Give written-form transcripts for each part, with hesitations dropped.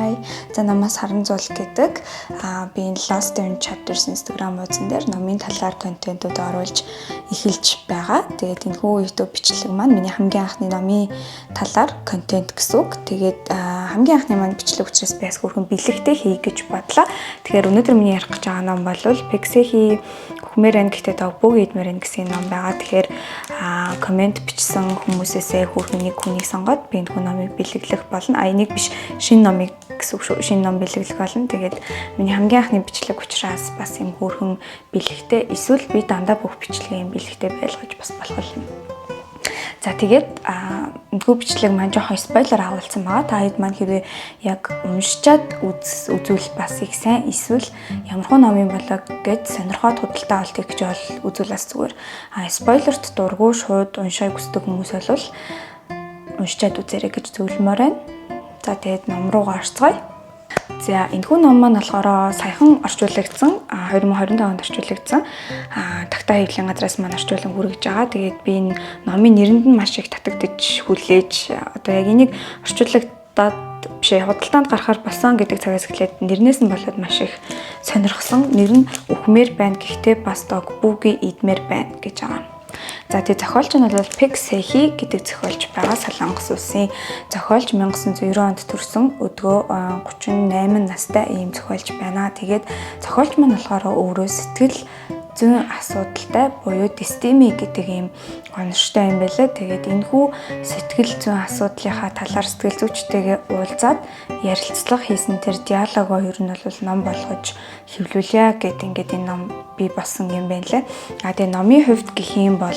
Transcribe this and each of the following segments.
Hi. За, намайг Саранзуул гэдэг. Би энэ Lost in Chapters Instagram хуудсан дээр номын талаар контентууд оруулж эхэлж байгаа. Тэгээд энэхүү YouTube бичлэг маань миний хамгийн анхны номын талаар контент гэсэн үг. Тэгээд хамгийн анхны маань бичлэг учраас би бас хөөрхөн бэлэгтэй хий гэж бодлоо. Тэгэхээр өнөөдөр миний ярих гэж байгаа ном бол Пек Сехи "Үхмээр байна гэхдээ догбүг идмээр байна" гэсэн ном байгаа. Тэгэхээр comment бичсэн хүмүүсээсээ хөөрхөн нэг хүнийг сонгоод би энэхүү номыг бэлэглэх болно. А, энийг биш, шинэ номыг гэсэн үг шүү. Шинэ ном бэлэглэх болно. Тэгээд миний хамгийн анхны бичлэг учраас бас юм хөөрхөн бэлэгтэй, эсвэл би дандаа бүх бичлэгээ юм бэлэгтэй байлгаж бас болох юм. За, тэгээд энэхүү бичлэг маань жоохон spoiler агуулсан байгаа. Та хэд маань хэрвээ яг уншичаад үзвэл бас их сайн, эсвэл ямархуу ном юм болоо гэд сонирхоод худалдаа авалт хийх гэж бол үзвэл бас зүгээр. А spoiler т дургүй, шууд уншааг хүсдэг хүмүүс бол уншичаад үзээрэй гэж зөвлөмөөр байна. За, тэгээд ном руугаа орцгоё. За, энэхүү ном маань болохоор саяхан орчуулагдсан, 2025 онд орчуулагдсан. Тагтаа хэвлэлийн газраас маань орчуулан хүргэж байгаа. Тэгээд би энэ номын нэрэнд нь маш их татагдаж хүлээж, одоо яг энийг орчуулагдаад биш ээ, худалдаанд гарахаар болсон гэдэг цагаас эхлээд нэрнээс нь болоод маш их сонирхсон. Нэр нь "Үхмээр байна гэхдээ бас догбүгийн идмээр байна" гэж байгаа. За, тэгээ зохиолч нь бол Пек Сехи гэдэг зохиолч байгаа. Солонгос улсын зохиолч, 1990 онд төрсэн, өдгөө 38 настай ийм зохиолч байна. Тэгээд зохиолч маань болохоор өөрөө сэтгэл зүйн асуудалтай буюу дистими гэдэг ийм оноштой юм байлаа. Тэгээд энэхүү сэтгэл зүйн асуудлынхаа талаар сэтгэл зүйчтэйгээ уулзаад ярилцлага хийсэн тэр диалогоо ер нь бол ном болгож хэвлүүлье гэд ингээд энэ ном бий болсон юм байна лээ. А тэгээ номын хувьд гэх юм бол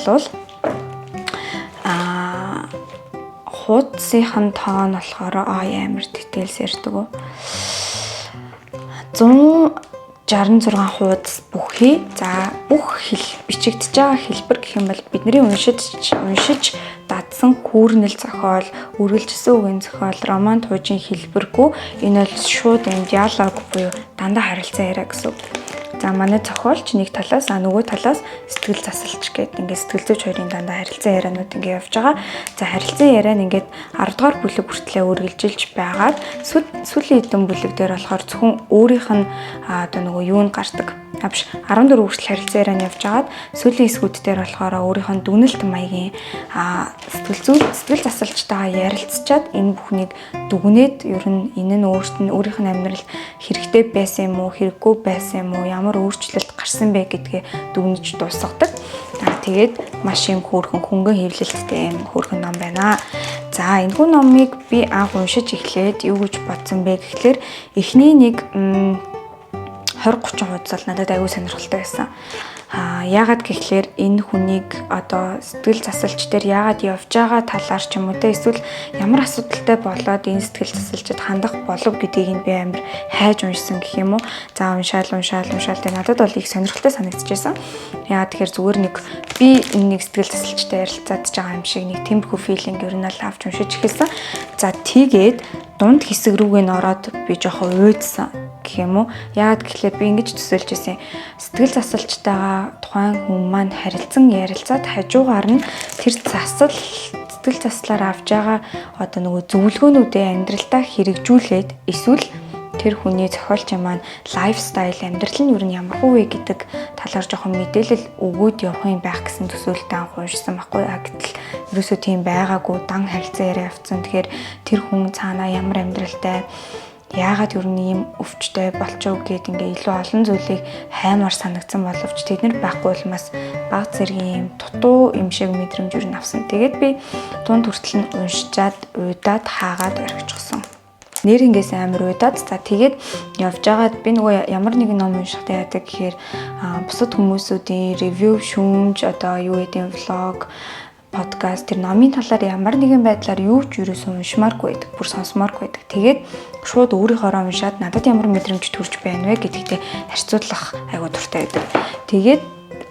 хуудсынхан тоон болохоор амар details ярьдаг уу. 166 хуудас бүхий, за, бүх хэл бичигдэж байгаа хэлбэр гэх юм бол бидний уншиж дадсан хүүрнэл зохиол, үргэлжилсэн үгийн зохиол, роман туужин хэлбэргүй, энэ бол шууд юм диалог буюу дандаа харилцан яриа гэсэн үг. За, манай зохиолч нэг талаас, а нөгөө талаас сэтгэл засалч гэдэг ингээд сэтгэл зүйч хоёрын дандаа харилцан ярианууд ингээд явж байгаа. За, харилцан яриа нь ингээд 10 дугаар бүлэг хүртлээр үргэлжилж байгаад сүүлийн хэдэн бүлэг дээр болохоор зөвхөн өөрийнх нь одоо нөгөө юу нь гардаг. А, биш, 14 хүртэл харилцан яриа нь явж байгаад сүүлийн хэсгүүд дээр болохоор өөрийнх нь дүгнэлт маягийн сэтгэл зүй, сэтгэл засалчтайгаа ярилцчаад энэ бүхнийг дүгнээд, ер нь энэ нь өөрт нь, өөрийнх нь амьдралд хэрэгтэй байсан юм уу, хэрэггүй байсан юм уу, ямар өөрчлөлт гарсан бэ гэдгээ дүгнэж дуусгадаг. Аа, тэгээд маш юм хөөрхөн хөнгөн хэвлэлттэй юм хөөрхөн ном байна. За, энэхүү номыг би анх уншиж эхлээд юу гэж бодсон бэ гэхлээр эхний нэг 20 30 хуудас бол надад аягүй сонирхолтой байсан. А яагаад гэхлээр энэ хүнийг одоо сэтгэл засалч дээр яагаад явж байгаа талаар ч юм уу те, эсвэл ямар асуудалтай болоод энэ сэтгэл засалчид хандах болов гэдгийг нь би амар хайж уншсан гэх юм уу. За, уншаал, уншаал, уншаал, тэгээ надад бол их сонирхолтой санагдчихсан. Яагаад тэгэхээр зүгээр нэг би нэг сэтгэл засалчтай ярилцаад байгаа юм шиг нэг тиймэрхүү feeling ер нь л авч уншиж эхэлсэн. За, тэгээд дунд хэсэг рүүгээ нь ороод би жоохон уйдсан гэх юм уу. Яагаад гэхлээр би ингэж төсөөлж ирсэн. Сэтгэл засалчтайгаа тухайн хүн маань харилцан ярилцаад хажуугаар нь тэр засал, сэтгэл заслаар авж байгаа одоо нөгөө зөвлөгөөнүүдээ амьдралдаа хэрэгжүүлээд, эсвэл тэр хүний, зохиолчийн маань lifestyle, амьдрал нь юу нь ямархуу вэ гэдэг талаар жоохон мэдээлэл өгөөд явах юм байх гэсэн төсөөлөлтэй анх уншсан байхгүй. А гэтэл ерөөсөө тийм байгаагүй, дан харилцан яриа явцсан. Тэгэхээр тэр хүн цаанаа ямар амьдралтай, яагаад юу нэг юм өвчтэй болчихов гэд ингээ илүү олон зүйлийг хаймаар санагдсан боловч тэд нар байхгүй улмаас баг зэргийн юм дутуу юм шиг мэдрэмж юу авсан. Тэгээд би дунд хүртэл нь уншичаад уйдаад хаагаад орхичихсон. Нэрнгээс амар уйдаад, за, тэгээд явж байгаад би нөгөө ямар нэгэн ном уншихтаа яадаг гэхээр бусад хүмүүсүүдийн review, шүүмж, одоо юу гэдэг, vlog, подкаст, тэр номын талаар ямар нэгэн байдлаар юу ч юусоо уншмааргүй байдаг, бүр сонсомооргүй байдаг. Тэгээд шууд өөрийнхоороо уншаад надад ямар мэдрэмж төрж байна вэ гэдэгтээ харьцуулах айгуу дуртай байдаг. Тэгээд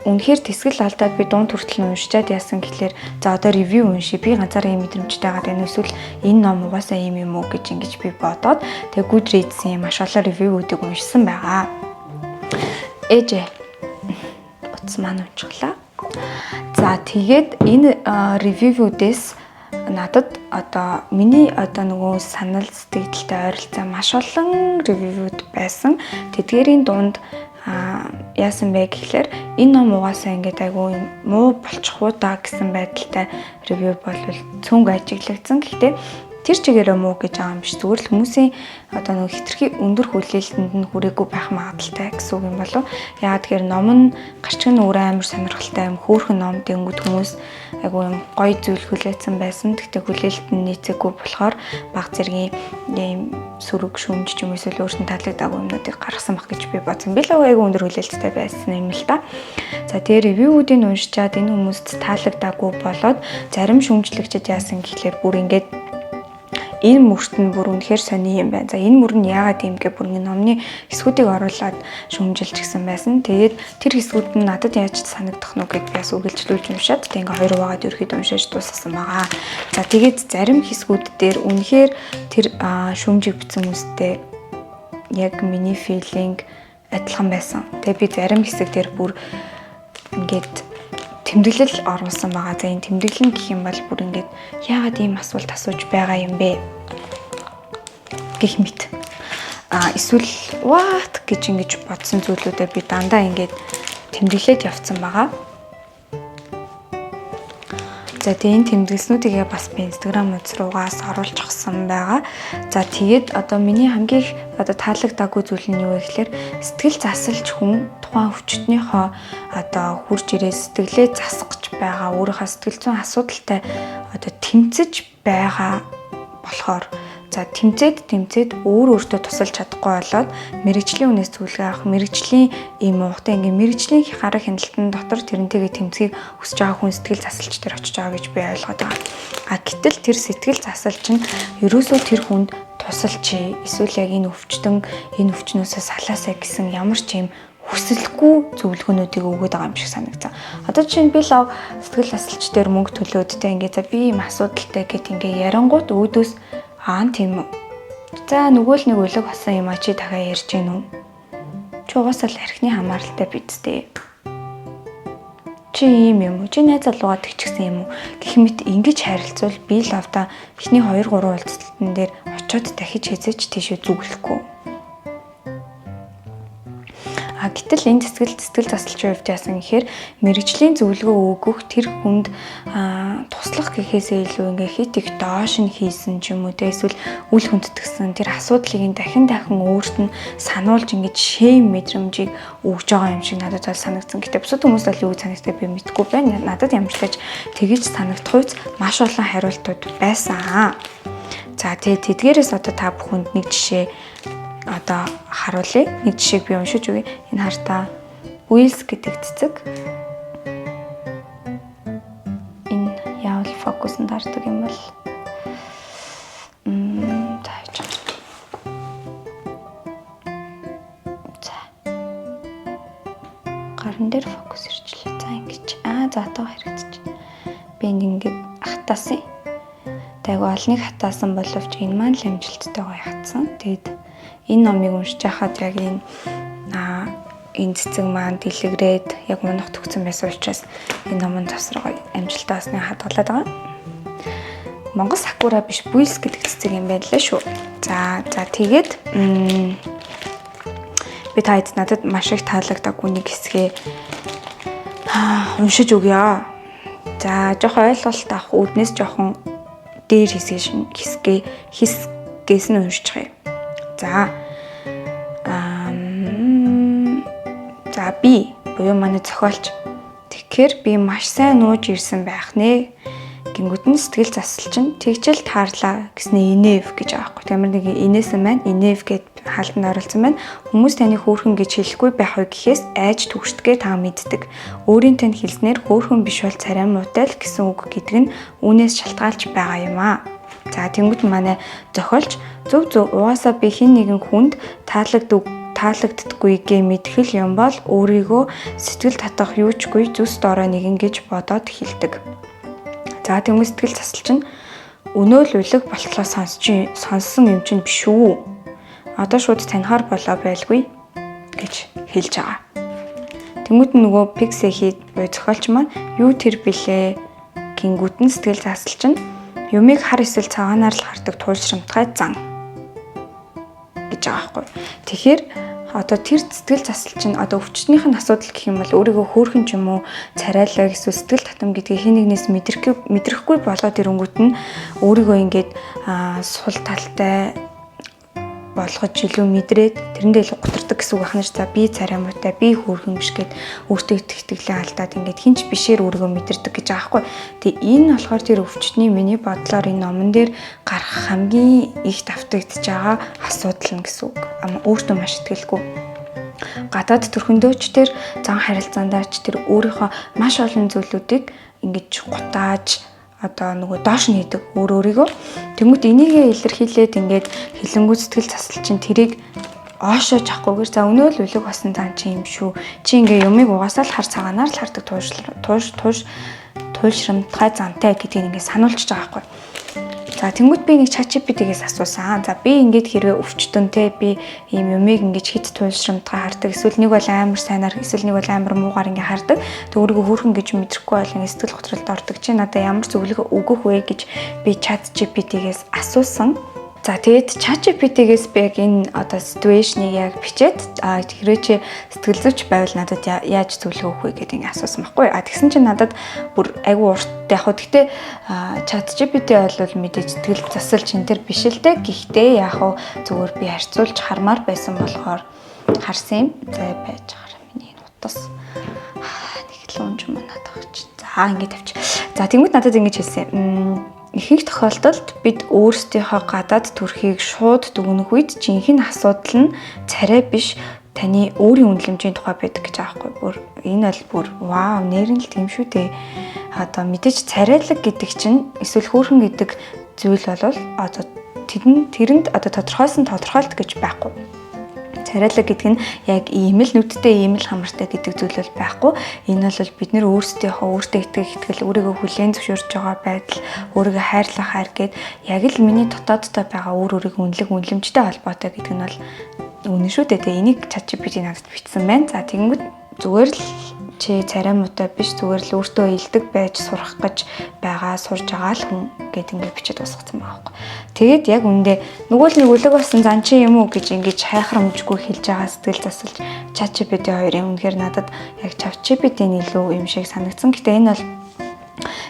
үнэхээр тэсгэл алдаад би дунд хүртэл нь уншичаад яасан гэхлээр, за, одоо review уншия, би ганцаараа ийм мэдрэмжтэй байгаа даа, эсвэл энэ ном угаасаа ийм юм уу гэж ингэж би бодоод тэгээ Goodreads-ийн маш олон review-үүдийг уншсан байгаа. Ээжээ, утас маань унчихлаа. За, тэгээд энэ review-үүдээс Надад одоо миний одоо нөгөө санал сэтгэлдэлтэй ойролцоо маш олон review үүд байсан. Тэдгээрийн дунд яасан бэ гэхлээр энэ ном угаасаа ингээд айгүй муу болчих уу да гэсэн байдалтай review бол цөөнгүй ажиглагдсан. Гэхдээ тэр чигээрээ муу гэж байгаа юм биш. Зүгээр л хүмүүсийн одоо нэг хэтэрхий өндөр хүлээлтэнд нь хүрээгүй байх магадлалтай гэсэн үг юм болов. Яагаад тэгэхээр ном нь гарчиг нь өөрөө амар сонирхолтой юм хөөрхөн ном дэнгүүд хүмүүс айгүй юм гоё зүйл хүлээсэн байсан. Гэхдээ хүлээлт нь нийцээгүй болохоор баг зэргийн ийм сөрөг шүүмж ч юм эсвэл өөртөө таалагдаагүй юмнуудыг гаргасан байх гэж би бодсон. Би л айгүй өндөр хүлээлттэй байсан юм л да. За, тэгээ review үүдийг уншичаад энэ хүмүүст таалагдаагүй болоод зарим шүүмжлэгчид яасан гэхлээр бүр ингээд энэ мөрт нь бүр үнэхээр сони юм байна. За, энэ мөр нь яагаад ийм гэ бүр ингэ номны хэсгүүдийг оруулаад шүүмжилж гисэн байсан. Тэгээд тэр хэсгүүд нь надад яаж санагдах нь гэд би бас үргэлжлүүлж уншаад, тэг ингээ хоёр хуваагаад ерөөхдөө уншиж дуусгасан байгаа. За, тэгээд зарим хэсгүүд дээр үнэхээр тэр шүүмжийг бичсэн хүмүүстэй яг миний feeling адилхан байсан. Тэгээ би зарим хэсэг дээр бүр ингээд тэмдэглэл оруулсан байгаа. За, энэ тэмдэглэл нь гэх юм бол бүр ингээд яагаад ийм асуулт асууж байгаа юм бэ гэх мэт. Эсвэл what гэж ингэж бодсон зүйлүүдээ би дандаа ингээд тэмдэглээд явцсан байгаа. За, тэгээ энэ тэмдэглэснүүдийгээ бас би Instagram хуудас руугаас оруулчихсан байгаа. За, тэгээд одоо миний хамгийн их одоо таалагдаагүй зүйл нь юу вэ гэхээр сэтгэл засалч хүн тухайн өвчтөнийхөө одоо хурж ирээ сэтгэлээ засах гэж байгаа, өөрийнхөө сэтгэл зүйн асуудалтай одоо тэмцэж байгаа болохоор, за, тэмцээд тэмцээд өөр өөртөө тусалж чадахгүй болоод мэргэжлийн хүнээс зөвлөгөө авах, мэргэжлийн ийм уухтай ингээ мэргэжлийн арга хяналтын дотор тэрнтэйгээ тэмцэхийг хүсэж байгаа хүн сэтгэл засалч дээр очиж байгаа гэж би ойлгоод байгаа. А гэтэл тэр сэтгэл засалч нь ерөөсөө тэр хүнд тусалч, эсвэл яг энэ өвчтөн энэ өвчнөөсөө салаасай гэсэн ямар ч юм хүсэлгүй зөвлөгөөнүүдийг өгөөд байгаа юм шиг санагцсан. Одоо жишээ нь би лав сэтгэл засалч дээр мөнгө төлөөд те ингээ за би ийм асуудалтай гэт ингээ ярангуут өөдөөс "Аа, тийм үү. За, нөгөө л нэг улиг болсон юм а, чи дахиад ярьж гин үү? Чи угаасаа л архины хамааралтай биз дээ. Чи ийм юм уу? Чи найз залуугаа тэгчихсэн юм уу?" гэх мэт ингэж харилцвал би л авда эхний 2 3 уулзалтан дээр очиод дахиж хэзээ ч тийшээ зүглэхгүй. А гэтэл энэ сэтгэл засалчийн хувьд яасан гэхээр мэргэжлийн зөвлөгөө өгөх, тэр хүнд туслах гэхээсээ илүү ингээ хит их доош нь хийсэн ч юм уу те, эсвэл үл хүндэтгсэн тэр асуудлыг дахин дахин өөрт нь сануулж ингэж shame мэдрэмжийг өгж байгаа юм шиг надад бол санагдсан. Гэтэ бусад хүмүүс бол юу санагддаг би мэдэхгүй байна. Надад ямар ч тач тэгэж санагдах үйц маш олон хариултууд байсан. За, тэгээ тэдгээрээс одоо та бүхэнд нэг жишээ одоо харуулъя. Нэг жишээг би уншиж өгье. Энэ хартаа Wheels гэдэг цэцэг. Энэ яавал фокусанд хардаг юм бол за яаж. За. Гаран дээр фокус ирчлээ. За, ингэж. За, одоо харагдчих. Би энд ингээд хатаасан. Тайгуу олныг хатаасан боловч энэ маань л амжилттай гоё хатсан. Тэгээд энэ номыг уншиж байхад яг энэ цэцэг маань дэлгэрээд яг унах төгсөн байсан учраас энэ номын тосрогоо амжилттай басныг хадгалаад байгаа. Монгол сакура биш, буйлс гэдэг цэцэг юм байна лээ шүү. За, тэгээд би та хэд надад маш их таалагдаагүй нэг хэсгээ уншиж өгье. За, жоохон ойлголт авах үүднээс жоохон дээр хэсгээс нь уншиж байгаа юм. За. За, би буюу манай зохиолч, "Тэгэхээр би маш сайн нууж ирсэн байх нэ" гингүүд нь сэтгэл засалч нь "Тэгчэл таарлаа" гэснээ "Инээв" гэж байгаа байхгүй. Ямар нэг инээсэн маань "Инээв" гэд хаалтанд оролцсон байна. "Хүмүүс таны хөөрхөн гэж хэлэхгүй байх вэ гэхээс айж түгшдэгээ та мэддэг. Өөрийн тань хэлснээр хөөрхөн биш бол царай муутай л гэсэн үг гэдэг нь үүнээс шалтгаалж байгаа юм аа." За, тэнгуут манай зохиолч "Зөв, зөв, угаасаа би хэн нэгэн хүнд таалагддаггүй гэ мэдхэл юм бол өөрийгөө сэтгэл татах юучгүй зүс дорой нэгэн гэж бодоод хэлдэг." За, тэнгуут сэтгэл засалч нь "Өнөө л улиг болтлоо сонссон юм чинь биш үү? Одоо шууд танихаар болоо байлгүй" гэж хэлж байгаа. Тэнгуут нь нөгөө Пиксе хийд буюу зохиолч маань "Юу тэр билээ" гингүүт нь сэтгэл засалч нь Юмыг хар эсвэл цагаанаар л хардаг туйлшрамтгай зан гэж байгаа байхгүй. Тэгэхээр одоо тэр сэтгэл засал чинь одоо өвчтнийх нь асуудал гэх юм бол өөрийгөө хөөрхөн ч юм уу царайлаг эсвэл сэтгэл татам гэдгийг хин нэгнээс мэдрэхгүй болоод ирэнгүүт нь өөрийгөө ингээд сул талтай болгож илүү мэдрээд тэрэндээ илүү гутардаг гэсэн үг байна ш. За би царай муутай, би хөөрхөн биш гэд өөртөө итгэлээ алдаад ингээд хинч бишээр өөрийгөө мэдэрдэг гэж байгаа байхгүй. Тэгээ энэ болохоор тэр өвчтний миний бодлоор энэ номон дээр гарах хамгийн их давтагдж байгаа асуудал нь гэсэн үг. Өөртөө маш итгэлгүй. Гадаад төрхөндөөч тэр зан харилцаандаа ч тэр өөрийнхөө маш олон зүйлүүдийг ингэж гутааж одоо нөгөө доош нь хийдэг өөрийгөө. Тэнгүүт энийгээ илэрхийлээд ингээд хилэнгүү сэтгэл засал чинь тэрийг оошоож авахгүйгээр за өнөө л үлэг болсон зан чи юм шүү. Чи ингээ юмыг угаасаа л хар цагаанаар л хардаг туйлшрамтгай зантай гэдгийг ингээ сануулчихж байгаа байхгүй. За тэнгүүт би нэг ChatGPT-гээс асуусан. За би ингээд хэрвээ өвчтөн те би ийм юмыг ингэж хит туйлшрамтгай хардаг. Эсвэл нэг бол амар сайнаар, эсвэл нэг бол амар муугаар ингээ хардаг. Тэг өөрийгөө хөөрхөн гэж мэдрэхгүй бол ингээ сэтгэл готролд ордог. Чи надад ямар зөвлөгөө өгөх вэ гэж би ChatGPT-гээс асуусан. За тэгээд ChatGPT-гээс би яг энэ одоо situation-ыг яг бичээд хэрвээ чи сэтгэл зүйч байвал надад яаж зөвлөгөө өгөх вэ гэдэг ингэ асуусан байхгүй. А тэгсэн чинь надад бүр айгүй урт яг хөө гэхдээ ChatGPT бол мэдээж сэтгэл засал чин тэр биш л дээ. Гэхдээ яг хөө зүгээр би харьцуулж хармаар байсан болохоор харсан юм. За байж байгаа миний энэ утас нэг л унж манаад байгаа чинь. За ингэ тавьчих. За тэнгуут надад ингэж хэлсэн. Ихэнх тохиолдолд бид өөрсдийнхөө гадаад төрхийг шууд дүгнэх үед жинхэнэ асуудал нь царай биш таны өөрийн үнэлэмжийн тухай байдаг гэж байгаа байхгүй. Бүр энэ бол бүр вау, нэр нь л тийм шүү дээ. Одоо мэдээж царайлаг гэдэг чинь эсвэл хөөрхөн гэдэг зүйл бол одоо тэрэнд одоо тодорхойлсон тодорхойлт гэж байхгүй. Царайлаг гэдэг нь яг ийм л нүдтэй, ийм л хамартай гэдэг зүйл бол байхгүй. Энэ бол бид нэр өөрсдийнхөө өөртөө итгэх итгэл, өөрийгөө хүлээн зөвшөөрч байгаа байдал, өөрийгөө хайрлах хайр гэд яг л миний дотооддоо байгаа өөр өөрийгөө үнэлэх үнэлэмжтэй холбоотой гэдэг нь бол үнэн шүү дээ. Тэгээ энийг ChatGPT надад бичсэн байна. За тэгэнгүүт зүгээр л чи царай муутай биш, зүгээр л өөртөө илдэг байж сурах гэж байгаа, сурж байгаа л хүн гэд ингээд бичээд дуусгацсан байгаа байхгүй. Тэгээд яг үндэ нөгөө л нэг үлэг болсон зан чи юм уу гэж ингэж хайхрамжгүй хэлж байгаа сэтгэл засалж ChatGPT хоёрын үнэхээр надад яг ChatGPT-ний илүү юм шиг санагдсан. Гэтэ энэ бол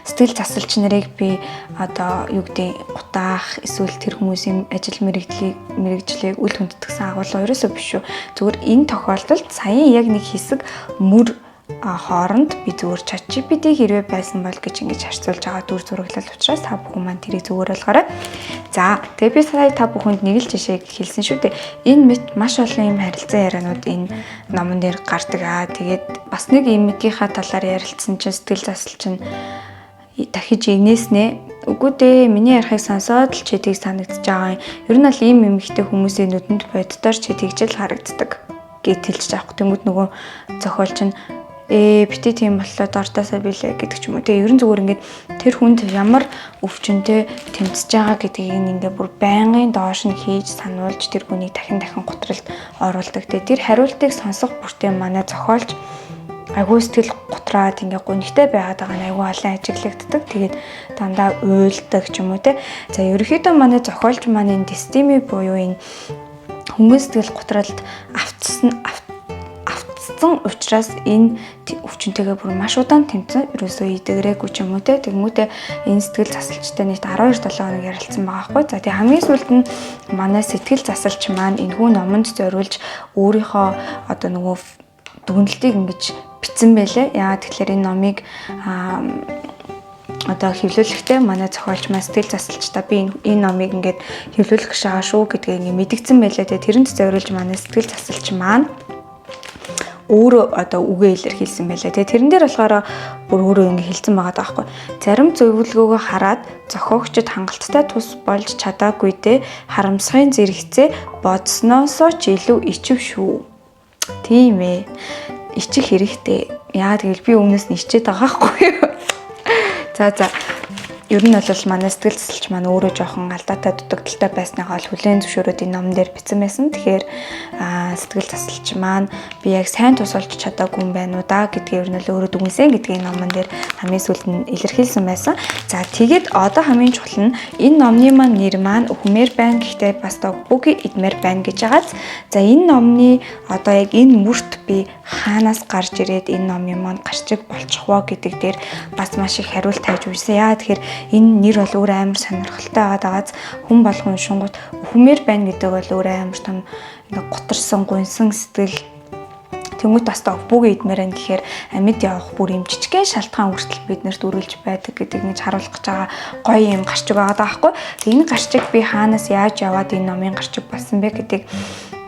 сэтгэл засалч нарыг би одоо юу гэдэг гутаах эсвэл тэр хүмүүсийн ажил мэрэгжлийг үл хүндэтгсэн агуулга ерөөсөө биш шүү. Зүгээр энэ тохиолдолд саяын яг нэг хэсэг мөр хооронд би зүгээр ChatGPT хэрвээ байсан бол гэж ингэж харьцуулж байгаа дүр зураглал учраас та бүхэн маань тэрийг зүгээр ойлгоорой. За тэгээ би сая та бүхэнд нэг л жишээг хэлсэн шүү дээ. Энэ мэт маш олон юм харилцан ярианууд энэ номон дээр гардаг аа. Тэгээд бас нэг эмэгийнхаа талаар ярилцсан чинь сэтгэл засал чинь дахиж инээснэ. Үгүй дээ, миний ярихыг сонсоод л чи тийг санагдаж байгаа юм. Ер нь бол ийм эмэгтэй хүмүүсийн нүдэнд боддоор чи тэгжэл харагддаг гэд хэлж байгаа. Тэнгүүд нөгөө зохиолч нь бити тийм боллоо дортоосоо билээ гэдэг ч юм уу. Тэгээ ерэн зүгээр ингээд тэр хүнд ямар өвчнөд тэмцэж байгаа гэдгийг ингээд бүр байнгын доош нь хийж сануулж тэр хүнийг дахин дахин гутралд оруулдаг. Тэгээ тэр хариултыг сонсох бүртээ манай зохиолч айгүй сэтгэл гутраад ингээ гунигтай байгаад байгаа нь айгүй олон ажиглагддаг. Тэгээд дандаа уйлдаг ч юм уу те. За ерөнхийдөө манай зохиолч маань энэ дистеми буюу энэ хүмүүс сэтгэл гутралд автсан учраас энэ өвчнтэйгээ бүр маш удаан тэмцэн ерөөсөө идэгрээгүй ч юм уу те. Тэгмүүтээ энэ сэтгэл засалчтай нийт 12 7 хоног ярилцсан байгаа хгүй. За тэгээ хамгийн сүүлд нь манай сэтгэл засалч маань энэхүү номонд зориулж өөрийнхөө одоо нөгөө дүгнэлтийг ингэж бичсэн байлээ. Яагаад тэгэхээр энэ номыг одоо хэвлүүлэхдээ манай зохиолч маань сэтгэл засалчдаа би энэ номыг ингээд хэвлүүлэх гэж байгаа шүү гэдгийг ингээд мэдгдсэн байлээ. Тэгээ тэрэнд зориулж манай сэтгэл засалч маань өөрөө одоо үгээ илэрхийлсэн байлаа. Тэгээ тэрэн дээр болохоор бүр өөрөө ингэ хэлсэн байгаа даахгүй. Зарим зөвлөгөөгөө хараад зохиогчд хангалттай тус болж чадаагүй дээ. Харамсахын зэрэгцээ бодсноосоо ч илүү ичв шүү. Тийм ээ. Ичих хэрэгтэй. Яагаад гэвэл би өмнөөс нь ичээд байгаа байхгүй юу? За. Ер нь бол манай сэтгэл засалч маань өөрөө жоохон алдаатай, дутагдалтай байсныхаа бол хүлээн зөвшөөрөөд энэ номон дээр бичсэн байсан. Тэгэхээр сэтгэл засалч маань би яг сайн тусалж чадаагүй юм байна уу да гэдгийг ер нь л өөрөө дүгнсэн гэдгийг номон дээр хамгийн сүүлд нь илэрхийлсэн байсан. За, тэгээд одоо хамгийн чухал нь энэ номны маань нэр маань "Үхмээр байна, гэхдээ бас догбүг идмээр байна" гэж байгааз. За, энэ номны одоо яг энэ мөрт би хаанаас гарч ирээд энэ номын маань гарчиг болчих воо гэдэг дээр бас маш их хариулт хайж уншсан. Яа тэгэхээр энэ нэр бол өөр амар сонирхолтой байгаад байгааз хүн болгон уншингууд үхмээр байна гэдэг бол өөр амар том ингээ гутарсан, гунсан сэтгэл. Тэнгүүт бас догбүг идмээр байна гэхээр амьд явах бүр юм жижигхэн шалтгаан хүртэл биднэрт үргэлж байдаг гэдэг ингэж харуулах гэж байгаа гоё юм гарчиг байгаа даахгүй. Энэ гарчиг би хаанаас яаж яваад энэ номын гарчиг болсон бэ гэдгийг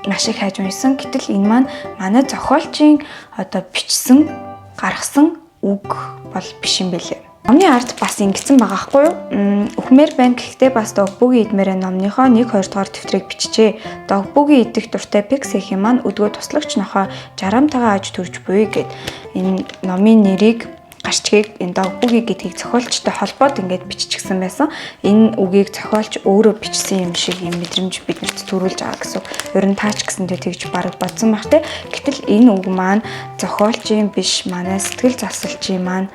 маш их хайж уншсан. Гэтэл энэ маань манай зохиолчийн одоо бичсэн, гаргасан үг бол биш юм бэлээ. Номны ард бас ингэсэн байгаа хгүй юу? "Үхмээр байна, гэхдээ бас догбүгийн идмээрээ" номныхоо 1 2 дугаар дэвтрийг бичжээ. Догбүгийн идэх дуртай Пикс эхийн маань өдгөө туслагч нохой жарамтайгаа аж төрж буй гэд энэ номын нэрийг, гарчгийг, энэ догбүгийн гэдгийг зохиолчтой холбоод ингээд биччихсэн байсан. Энэ үгийг зохиолч өөрөө бичсэн юм шиг юм мэдрэмж биднэрт төрүүлж байгаа гэсэн. Ер нь таач гэсэндээ тэгж бараг бодсон байх те. Гэтэл энэ үг маань зохиолчийн биш, манай сэтгэл засалчийн маань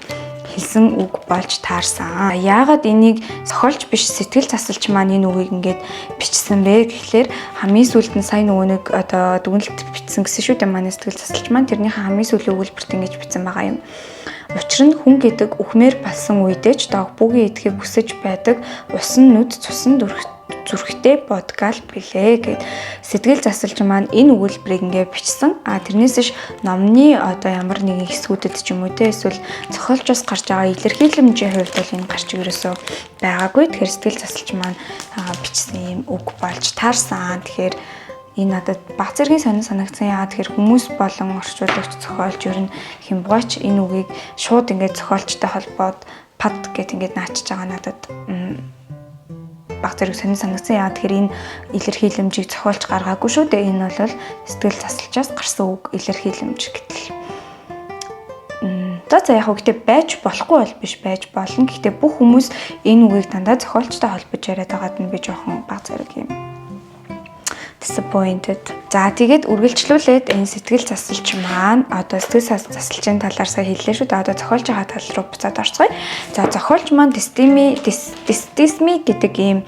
хэлсэн үг болж таарсан. Яагаад энийг зохиолч биш, сэтгэл засалч маань энэ үгийг ингээд бичсэн бэ гэхлээр хамгийн сүүлд нь сая нөгөө нэг одоо дүгнэлт бичсэн гэсэн шүү дээ, манай сэтгэл засалч маань тэрнийхээ хамгийн сүүлийн өгүүлбэрт ингэж бичсэн байгаа юм. Учир нь хүн гэдэг үхмээр болсон үедээ ч догбүгийн идэхийг хүсэж байдаг усан нүд цусан дүрх зүрхтэй бодгаал билээ гэд сэтгэл засалж маань энэ өгүүлбэрийг ингээ бичсэн. А тэрнээс ш номны одоо ямар нэгэн хэсгүүдэд ч юм уу те, эсвэл зохиолчоос гарч байгаа илэрхийлэмжийн хувьд бол энэ гарч ерөөсөө байгаагүй. Тэгэхээр сэтгэл засалж маань бичсэн юм үг болж таарсан. Тэгэхээр энэ надад баг зэргийн сонин санагдсан. Яагаад тэгэхээр хүмүүс болон орчуулагч, зохиолч, ер нь хямбгаач энэ үгийг шууд ингээд зохиолчтой холбоод пад гэт ингээд наачж байгаа надад баг зэрэг сонин санагдсан. Яагаад тэгэхээр энэ илэрхийлэмжийг зохиолч гаргаагүй шүү дээ. Энэ бол сэтгэл засалчаас гарсан үг, илэрхийлэмж гэтэл. За за, яг гэхдээ байж болохгүй бол биш, байж болно. Гэхдээ бүх хүмүүс энэ үгийг дандаа зохиолчтой холбож яриад байгаад нь би жоохон баг зэрэг юм disappointed. За, тэгээд үргэлжлүүлээд энэ сэтгэл засалч маань, одоо сэтгэл засалчийн талаар сая хэллээ шүү дээ. Одоо зохиолчийн тал руу буцаад орцгоё. За, зохиолч маань дистими гэдэг ийм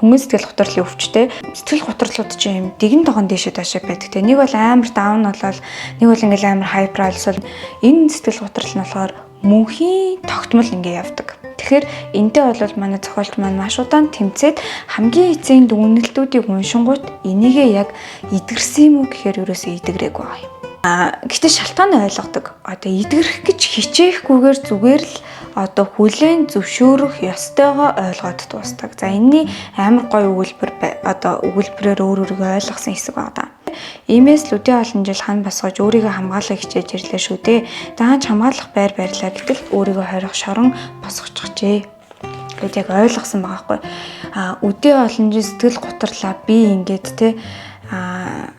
хүмүүн сэтгэл гутралын өвчтэй. Сэтгэл гутралууд чинь ийм дэгэн тогон дээшээ доошоо байдаг те. Нэг бол амар down болоод, нэг бол ингээл амар hyper болсол, энэ сэтгэл гутрал нь болохоор мөнхийн тогтмол ингээ явдаг. Тэгэхээр энтэй бол манай зохиолч маань маш удаан тэмцээд хамгийн эцсийн дүгнэлтүүдийг уншингуут энийгээ яг эдгэрсэн юм уу гэхээр ерөөсөө эдгэрээгүй байгаа юм. А гэхдээ шалтгаан ойлгодог. Одоо эдгэрэх гэж хичээхгүйгээр зүгээр л одоо хүлээн зөвшөөрөх ёстойгоо ойлгоод дуустдаг. За, энэний амар гоё өгүүлбэр, одоо өгүүлбэрээр өөр өөрийгөө ойлгосон хэсэг байгаа даа. Иймээс л үдээ олон жил хан босгож өөрийгөө хамгаалах хичээж ирлээ шүү дээ. Даанч хамгаалах байр барьлаа, гэтэл өөрийгөө хорих шорон босгочихжээ гэд яг ойлгосон байгаа хгүй. А үдээ олон жил сэтгэл гутарлаа, би ингээд те, а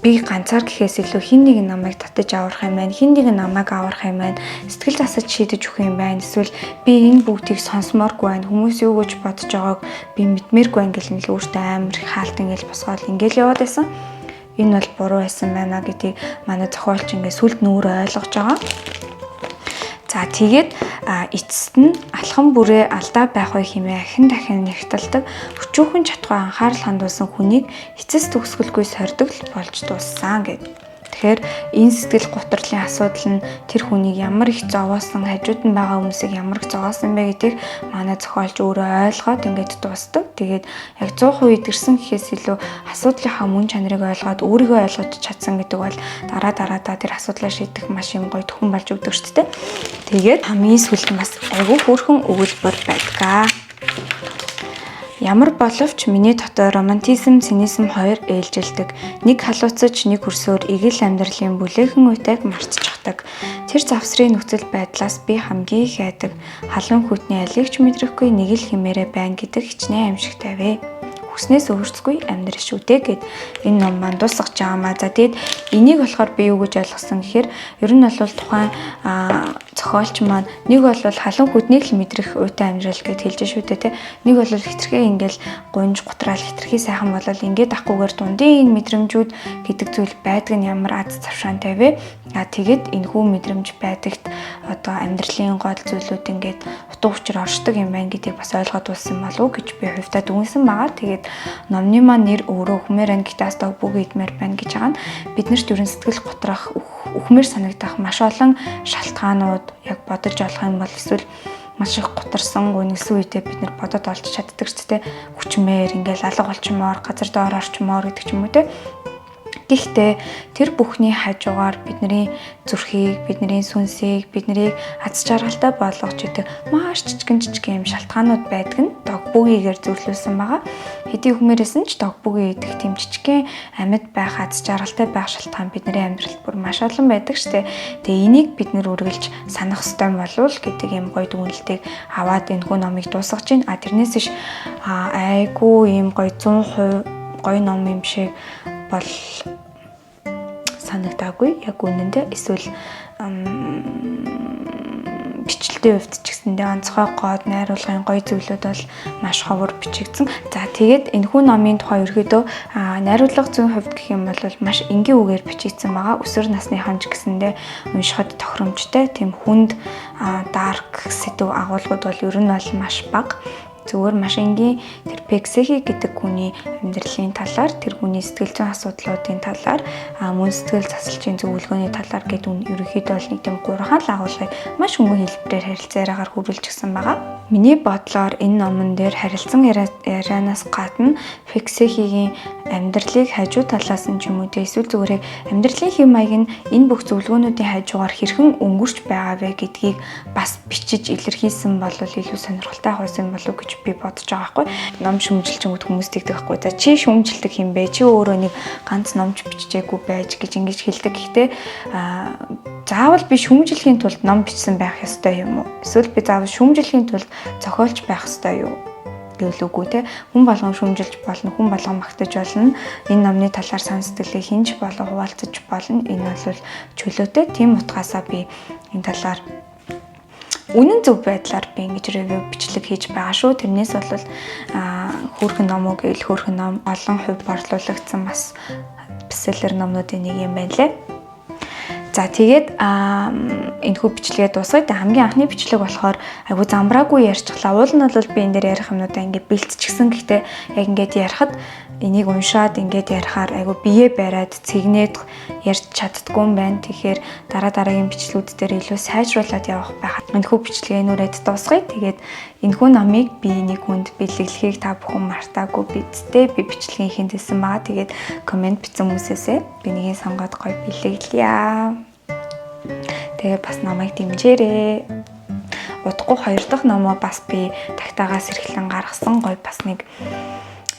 би ганцаар гэхээс илүү хэн нэгэн намайг татаж аврах юм байна, хэн нэгэн намайг аврах юм байна, сэтгэл засаж шийдэж өгөх юм байна. Эсвэл би энэ бүгдийг сонсомооргүй байна. Хүмүүс юу гэж бодож байгааг би мэдмээргүй байна гэл нь л өөртөө амар их хаалт ингээл босгоол ингээл яваад байсан. Энэ бол буруу байсан байна гэдгийг манай зохиолч ингээд сүлд нь өөрөө ойлгож байгаа. За, тэгээд эцэст нь алхам бүрээ алдаа байх вэ хэмээн ахин дахин нягталдаг өчүүхэн чадхуй анхаарал хандуулсан хүнийг эцэс төгсгөлгүй сордог л болж дууссан гэд. Тэгэхээр энэ сэтгэл гутралын асуудал нь тэр хүнийг ямар их зовоосон, хажууд нь байгаа хүмүүсийг ямар их зовоосон бэ гэдгийг манай зохиолч өөрөө ойлгоод ингээд дуустдаг. Тэгээд яг 100% эдгэрсэн гэхээс илүү асуудлынхаа мөн чанарыг ойлгоод өөрийгөө ойлгож чадсан гэдэг бол дараа дараадаа тэр асуудлаа шийдэх маш юм гоё төхөн болж өгдөг шүү дээ. Тэгээд хамгийн сүүлд нь бас айгүй хөөрхөн өгүүлбэр байдаг. Ямар боловч миний дотор романтизм, цинизм хоёр ээлжилдэг. Нэг халууцаж, нэг хөрсөөр эгэл амьдралын бүлээхэн уйтайг мартчихдаг. Тэр завсрын нөхцөл байдлаас би хамгийн их айдаг. Халуун хүйтний алийг ч мэдрэхгүй нэг л химээрээ байна гэдэг хичнээн аимшигтай вэ. Хүснээс өөрсгүй амьдрал шүү дээ гэд энэ ном маань дуусгаж байгаа маа. За, тэгээд энийг болохоор би юу гэж ойлгосон гэхээр ер нь бол тухайн зохиолч маань нэг бол халуун хүднийг л мэдрэх уйтай амьдрал гэд хэлж шүү дээ, тэ. Нэг бол хэтэрхий ингээл гунж гутраал, хэтэрхий сайхан болол ингээд ахгүйгээр дундын энэ мэдрэмжүүд гэдэг зүйл байдаг нь ямар аз завшаантай вэ? А тэгээд энэхүү мэдрэмж байдагт одоо амьдралын гол зүйлүүд ингээд утга учир оршдог юм байна гэдгийг бас ойлгоод болсон болов уу гэж би хувьдаа дүгнсэн байгаа. Тэгээд номны маань нэр өөрөө "Үхмээр байна, гэхдээ ас догбүгэ идмээр байна" гэж байгаа нь биднэрт ерөн сэтгэл готрох, үхмээр санагдах маш олон шалтгаанууд яг бодож олох юм бол эсвэл маш их гутарсан, гүнгэлсэн үедээ бид нар бодоод олж чаддаг ч те, хүчмээр ингээл алга болчмоор, газар доор орчмоор гэдэг ч юм уу, те. Гэхдээ тэр бүхний хажуугаар бидний зүрхийг, бидний сүнсийг, биднийг аз жаргалтай болгож идэг маш жижигэн жижигэн юм шалтгаанууд байдаг нь догбүгийгээр зөвлөсөн байгаа. Хэдий үхмээрсэн ч догбүгий идэх тийм жижигэн амьд байх, аз жаргалтай байх шалтгаан бидний амьдралд бүр маш олон байдаг штэ. Тэгээ энийг бид нэр үргэлж санах ёстой болов гэдэг юм гоё дүгнэлтийг аваад энэхүү номыг дуусгаж байна. А тэрнээс биш айгүй ийм гоё 100% гоё ном юм шиг бол санагдаагүй. Яг үнэндээ эсвэл бичлэлтийн хувьд ч гэсэндээ онцгой гоод найруулгын гоё зүйлүүд бол маш ховор бичигдсэн. За, тэгээд энэхүү номын тухай ерөөдөө найруулга зүйн хувьд гэх юм бол маш энгийн үгээр бичигдсэн байгаа. Өсвөр насныхан ч гэсэндээ уншихад тохиромжтой. Тийм хүнд dark сэдэв агуулгууд бол ер нь бол маш бага. Зүгээр маш энгийн тэр Пексехи гэдэг хүний амьдралын талаар, тэр хүний сэтгэл зүйн асуудлуудын талаар, мөн сэтгэл засалчийн зөвлөгөөний талаар гэдэг нь ерөнхийдөө бол нэг тийм гурван л агуулгыг маш хөнгөн хэлбэрээр харилцаа яриагаар хүрүүлчихсэн байгаа. Миний бодлоор энэ номон дээр харилцан ярианаас гадна Пексехигийн амьдралыг хажуу талаас нь ч юм уу, те, эсвэл зүгээр амьдралын хэв маяг нь энэ бүх зөвлөгөөнүүдийн хажуугаар хэрхэн өнгөрч байгаа вэ гэдгийг бас бичиж илэрхийлсэн бол илүү сонирхолтой байсан болов уу гэж би бодож байгаа байхгүй. Ном шүмжилчингүүд хүмүүс тэгдэг байхгүй. За, чи шүмжилдэг юм бэ? Чи өөрөө нэг ганц номч бичижээгүй байж гэж ингэж хэлдэг. Гэхдээ заавал би шүмжлэхийн тулд ном бичсэн байх ёстой юм уу? Эсвэл би заавал шүмжлэхийн тулд зохиолч байх ёстой юу? Гэвэл үгүй, те. Хүн болгон шүмжилж болно, хүн болгон магтаж болно. Энэ номны талаар сан сэтгэлээ хэн ч болон хуваалцаж болно. Энэ бол чөлөөтэй. Тийм утгаасаа би энэ талаар үнэн зөв байдлаар би ингэж review бичлэг хийж байгаа шүү. Тэрнээс бол хөөрхөн ном уу гэвэл хөөрхөн ном, олон хувь борлуулагдсан бас bestseller номнуудын нэг юм байна лээ. За, тэгээд энэхүү бичлэгээ дуусгая. Хамгийн анхны бичлэг болохоор айгу замбраагүй ярьчихлаа. Уул нь бол би энэ дээр ярих юмнуудаа ингээд бэлтчихсэн. Гэхдээ яг ингээд ярихад, энийг уншаад ингээд ярихаар айгу бие бариад цэгнээд ярьж чаддгүй юм байна. Тэгэхээр дараа дараагийн бичлэгүүд дээр илүү сайжруулад явах байх. Энэхүү бичлэгээ нүрээд дуусгая. Тэгээд энэхүү номыг би нэг хүнд бэлэглэхийг та бүхэн мартаагүй биз дээ. Би бичлэгийн эхэнд хэлсэн байгаа. Тэгээд comment бичсэн хүмүүсээсээ би нэгийг сонгоод гоё бэлэглэе. Тэгээ бас намайг дэмжээрэй. Удахгүй хоёр дахь номоо бас би тагтаагаас эрхлэн гаргасан гоё бас нэг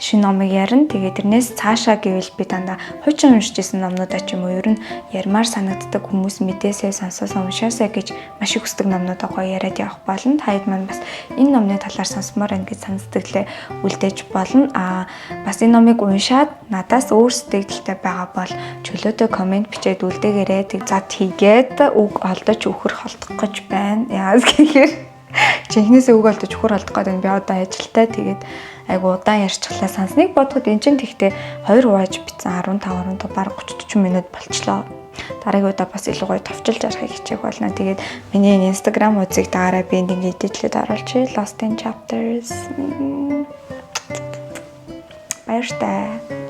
шинэ номыг ярина. Тэгээ тэрнээс цаашаа гэвэл би дандаа хуучин уншиж исэн номнуудаа ч юм уу, ер нь ярмаар санагддаг, хүмүүс мэдээсээ сонсоос уншаасаа гэж маш их хүсдэг номнуудаа гоё яриад явах болно. Та хэд маань бас энэ номны талаар сонсомоор байна гэж санал сэтгэлээ үлдээж болно. Аа, бас энэ номыг уншаад надаас өөр сэтгэгдэлтэй байгаа бол чөлөөтэй comment бичээд үлдээгээрэй. За, тэгээд үг олдож үхэр холдох гэж байна. Яас гэхээр жинхнээсээ үг олдож үхэр холдох гэдэг нь би одоо ажилтай. Тэгээд айгу удаан ярьчихлаа. Сансныг бодоход эн чинь тэгтээ 2 хувааж бичсэн 15 15, бараг 30 40 минут болчлоо. Дараагийн удаа бас илүү гоё товчилж ярихыг хичээх болно. Тэгээд миний энэ Instagram хуудсыг дагаарай, би энд ингээд edit лээд оруулчих. Lost in Chapters. Баяртай.